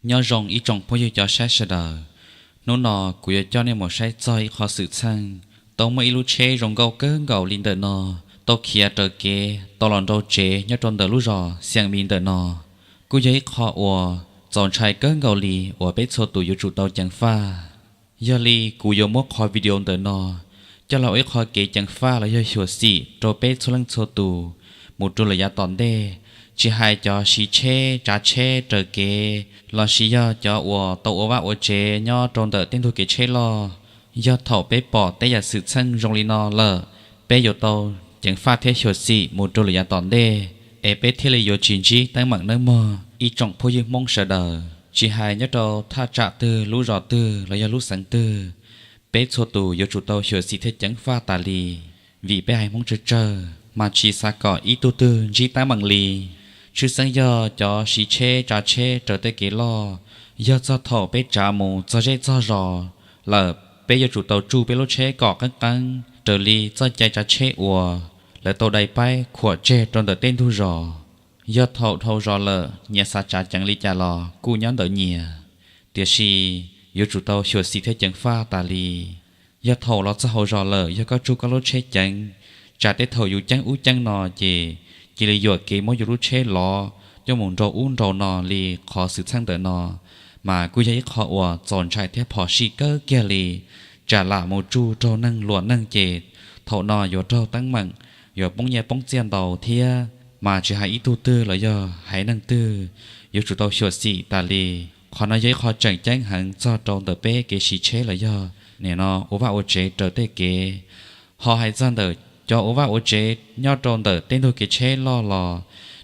Nyob zoo ib tsoom phooj ywg cov saib sawv daws, hnub no kuv yuav coj nej mus saib txog ib qho xwm txheej tau muaj ib lub tsheb zoo nkauj kawg nkaus li ntawm no tau khiav raws kev tau los nrau tsev nyob rau ntawm lub zos Xiam Mis ntawm no. Kuj yog ib qho uas txaus ntshai kawg nkaus li uas peb txhua tus yuav tsum tau ceev faj. Yog li kuv yuav muab qhov video ntawm no coj los ua ib qho kev ceev faj los yog xyuam xim rau peb txhua leej txhua tus mus rau lawm yav tom ntej, tsis hais cov siv tsheb tsav tsheb raws kev lossis yog cov uas tau ua vaj ua tsev nyob rau ntawm tej ntug kev tsheb loj. Yog thaum peb pom tej yam xwm txheej zoo li no lawm, peb yuav tau ceev faj thiab xyuam xim mus rau lawm yav tom ntej, es peb thiaj li yuav tsis ntsib teeb meem nawb mog ib tsoom phooj ywg Hmoob sawv daws. Tsis hais nyob rau thaj tsam twg, lub zos twg los yog lub xeev twg, peb txhua tus yuav tsum tau xyuam xim thiab ceev faj tas li, vim peb haiv Hmoob tsawg tsawg mas tsis xav kom ib tug twg ntsib teeb meem li. Tshwj xeeb yog cov siv tsheb tsav tsheb raws tej kev loj, yog txog thaum peb tsav mus txog zej txog zos lawm, peb yuav tsum tau tsuj peb lub tsheb kom qeeb qeeb raws li txoj cai tsav tsheb uas lawv tau dai paib khuam tseg rau ntawm tej ntug zos. Yog thaum dhau zos lawm nyias xav tsav ceev li cas los kuj nyob ntawm nyias, tiam sis yuav tsum tau xyuam xim thiab ceev faj tas li. Yog thaum los txog hauv zos lawm yog koj tsuj koj lub tsheb ceev, tsam tej thaum yus ceeb ub ceeb no ces cia li yuam kev muab yus lub tsheb lov coj mus nrau ub nrau no li qhov xwm txheej ntawm no, mas kuj yog ib qho uas txaus ntshai thiab phom sij kawg kiag li. Tsam lam mus tsuj raug neeg luam neeg ces thaum no yuav raug teeb meem, yuav poob nyiaj poob txiaj ntau thiab. Mas tsis hais ib tug twg los yog haiv neeg twg, yuav tsum tau xyuam xim tas li. Qhov no yog ib qho tseem ceeb heev txog rau ntawm peb kev siv tsheb los yog nim no ua vaj ua tsev raws tej kev. Ho hais txog ntawm cov ua vaj ua tsev nyob rau ntawm tej ntug kev tsheb loj los,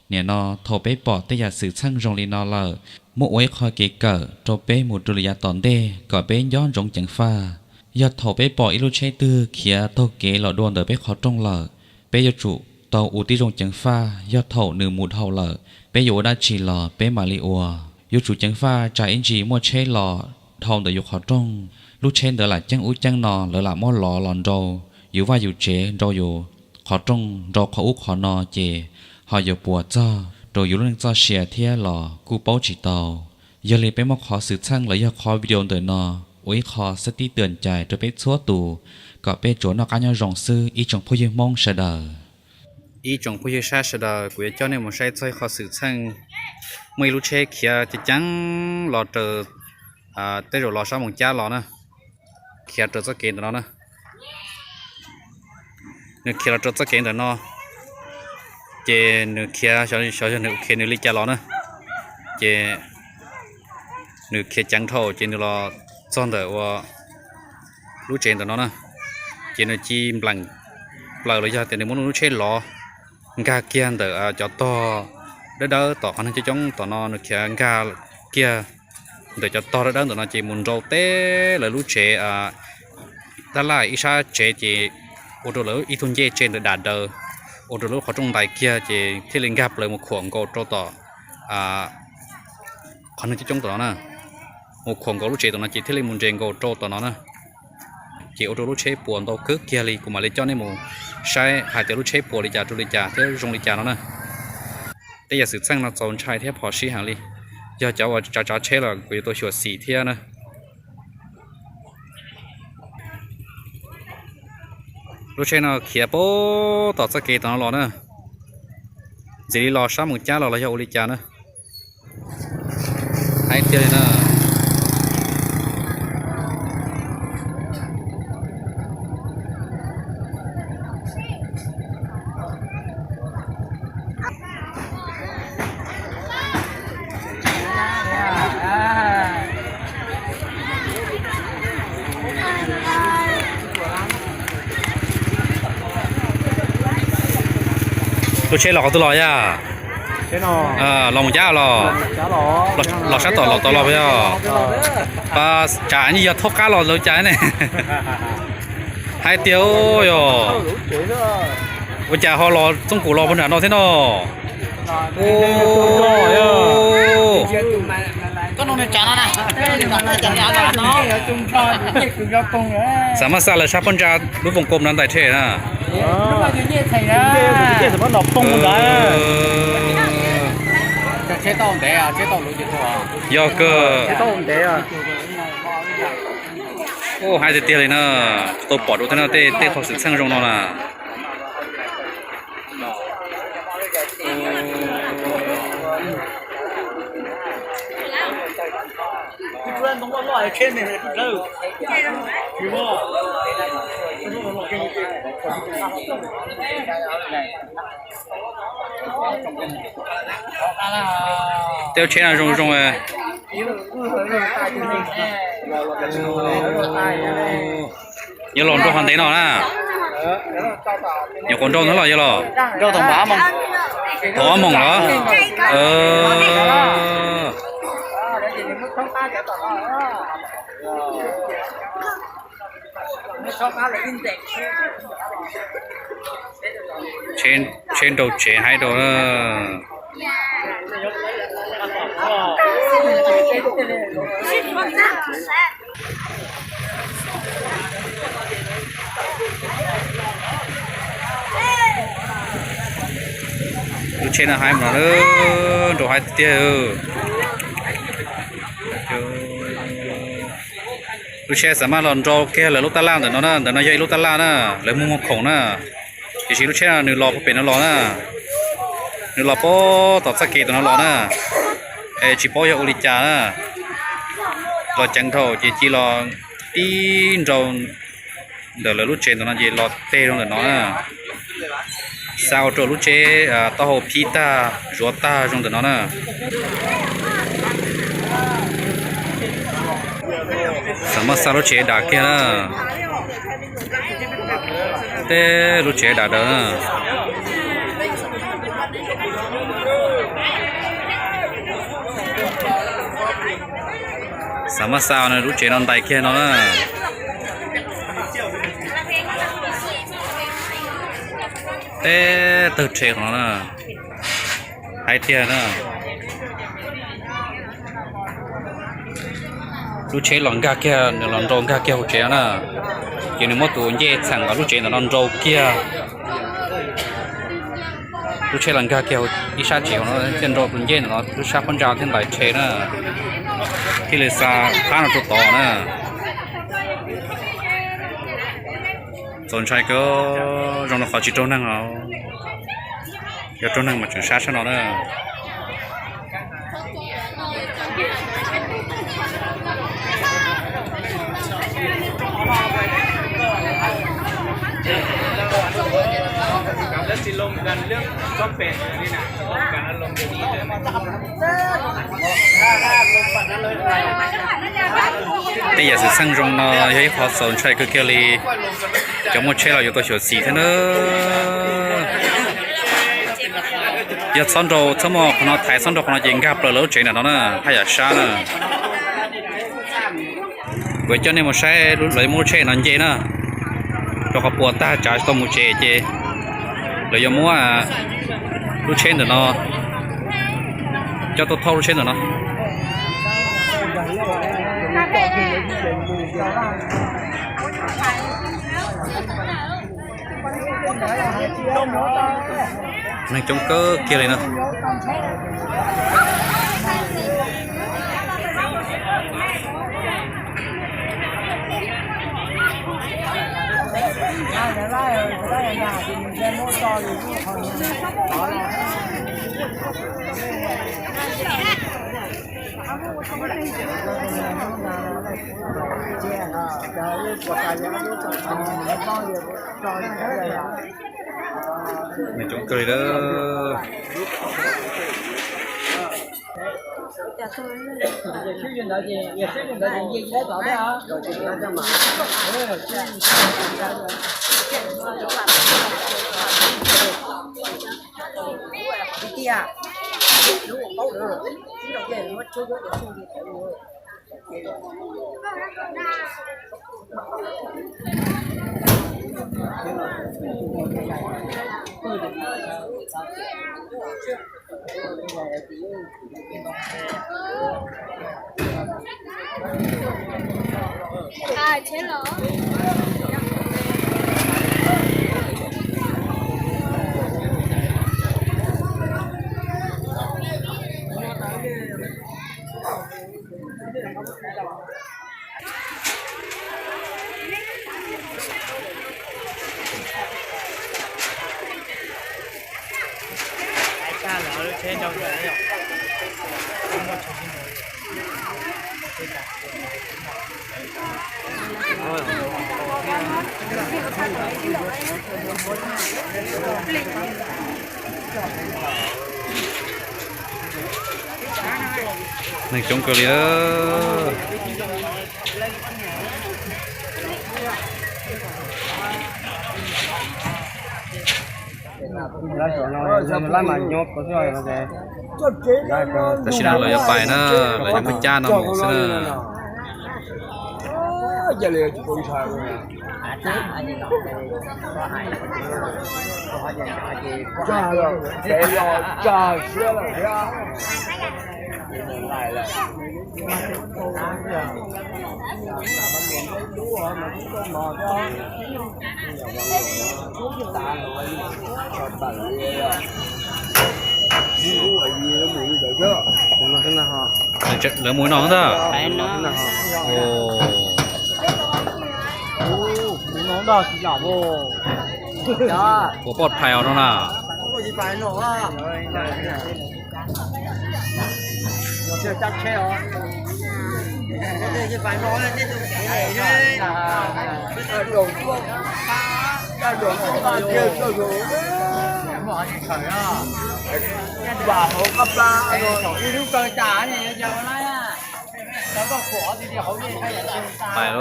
nim no thaum peb pom tej yam xwm txheej zoo li no lawm, muab ua ib qho kev kawm rau peb mus rau lwm yav tom ntej kom peb nco ntsoov ceev faj. Yog thaum peb pom ib lub tsheb twg khiav taug kev los dua ntawm peb qhov rooj lawm, peb yuav tsum tau ua tib zoo ceev faj. Yog thaum nws mus dhau lawm, peb yuav ua dab tsi los peb mam li ua. Yuav tsum ceev faj tsam ib ntsis muaj tsheb los dhau ntawm yus qhov rooj, lub tsheb ntawd lam ceeb ub ceeb no, lawv lam muab lov los nrau yus vaj yus tsev, nrau yus qhov rooj, nrau qhov ub qhov no ces ho yuav puas txog rau yus lub neej txoj sia thiab los kuj paub tsis tau. Yog li peb muab qhov xwm txheej los yog qhov video ntawm no ua ib qho xab tib twm cais rau peb txhua tus kom peb tsuas noj qab nyob zoo xwb ib tsoom phooj ywg Hmoob sawv daws. Ib tsoom phooj ywg saib sawv daws, kuv yuav coj nej mus saib txog ib qho xwm txheej. Muaj ib lub tsheb khiav ceev ceev los raws, tej zaum los sab Moos Cab los na, khiav raws txoj kev ntawm no na. Nws khiav los raws txoj kev ntawm no, ces nws khiav, xyov yog nws khiav nws li cas los na, ces nws khiav ceev dhau ces nws los txog ntawm ua lub tsev ntawm no na, ces nws cia li npleem plaws los yog tias nws muab nws lub tsheb lov nkag kiag ntawm cov tog dawb dawb tom qhov neeg coob coob tom no, nws khiav nkag kiag ntawm cov tog dawb dawb ntawm no ces mus nrau teb lawv lub tsev dab laug ib sab tsev ces ua rau lawv ib tug ncej tse ntawm dam daws, ua rau lub qhov rooj ntais kiag ces thiaj li nkag plaws mus khuam nkaus rau tom qhov neeg coob coob tom no na. Mus khuam nkaus lub tsev tom no ces thiaj li mus nres nkaus rau tom no na. Ces ua rau lub tsheb puas ntau kawg kiag li, kuv mam li coj nej mus saib hais tias lub tsheb puas li cas rau li cas thiab zoo li cas no na. Tej yam xwm txheej no txaus ntshai thiab phom sij heev li. Yog cov uas tsav tsav tsheb los kuv yuav tau xyuam xim thiab na. Lub tsheb no khiav puag tom txoj kev tom no los na, ntxim li los sab Moos Cab los los yog ua li cas na. Hais tiag li na. Lub tsheb los qhov twg los yog? Los Moos Cab los? Los sab tom los tod los puas yog? Pas tsam yog thaub qab los los cas ne? Hais tias yog ua cas ho los txooj kum los puag nram no thiab no? Xav maj xaj lawv sab phab ntsa lub voos koom no ntais rhe na. Yog kawg. Ua, hais tiag tiag li na, tau pom dua thiab no tej tej qhov xwm txheej zoo no na. Tej lub tsheb no zoo zoo. Yuav los nraus qhov ntev no na. Nyuam qhuav nraus ntawd los yog los? Thaum ob moos los? Tsheb nraus tsev haib rau na. Lub tsheb no haib mas no, nraus haib tiag tiag. Lub tsheb xav mas los nraus kiag lawv lub tab laj ntawm no na, ntawm no yog ib lub tab laj na, lawv muag muag khoom na. Tiam sis lub tsheb no nws los puag pem no los na, nws los puag tom txoj kev tom no los na. Es tsis paub yog ua li cas na, los ceev dhau ces cia los tib nraus ntawm lawv lub tsev ntawm no ces los teg rau ntawm no na. Xa ua rau lub tsheb taub hau phib tag zuav tag zoo ntawm no na. Xav mas xa lub tsev dam kiag na. Tej lub tsev dam dawm na. Xav mas xa lub tsev no ntais kiag no na. Tej tawg rhe qhov no na. Hais tiag na. Lub tsheb los nkag kiag, nws los nraus nkag kiag hauv tsev no na. Ces nws muab tus ncej txheem los lub tsev ntawm no nraus kiag. Lub tsheb los nkag kiag ib sab tsev no thiaj nraus tus ncej ntawm no lub sab phab ntsa thiaj ntais rhe na. Thiaj li xa qab no rau tod na. Txaus ntshai kawg, zoo li qhov tsis raug neeg os. Yog raug neeg mas tseem sab sab no na. Tej yam xwm txheej zoo no yog ib qho txaus ntshai kawg kiag li. Cov muaj tsheb los yuav tau xyuam xim thiab na. Yog txhob nrau, txhob muaj qhov no thaiv, txhob nrau qhov no ces nkag plaws lawv lub tsev ntawm no na, haj yam sab na. Kuv coj nej mus saib lawv muab lub tsheb no nce na, rau qhov puas tag tsav tsis tau mus tsev ces lawv yuav muab lub tsheb ntawm no coj tuaj thauj lub tsheb ntawm no. Neeg coob kawg kiag li na. Nws coob kawg li lawm. Neeg coob kawg li lawm. Tam sim no lawv yuav pais na, lawv yuav mus cab no mus xwb na. Lawv mus no ntag. Puas pom phais os no na? Pais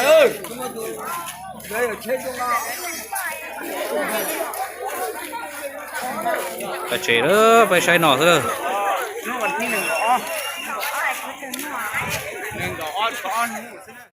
lauj. Pais tsev lawm, pais saib no xwb lawm.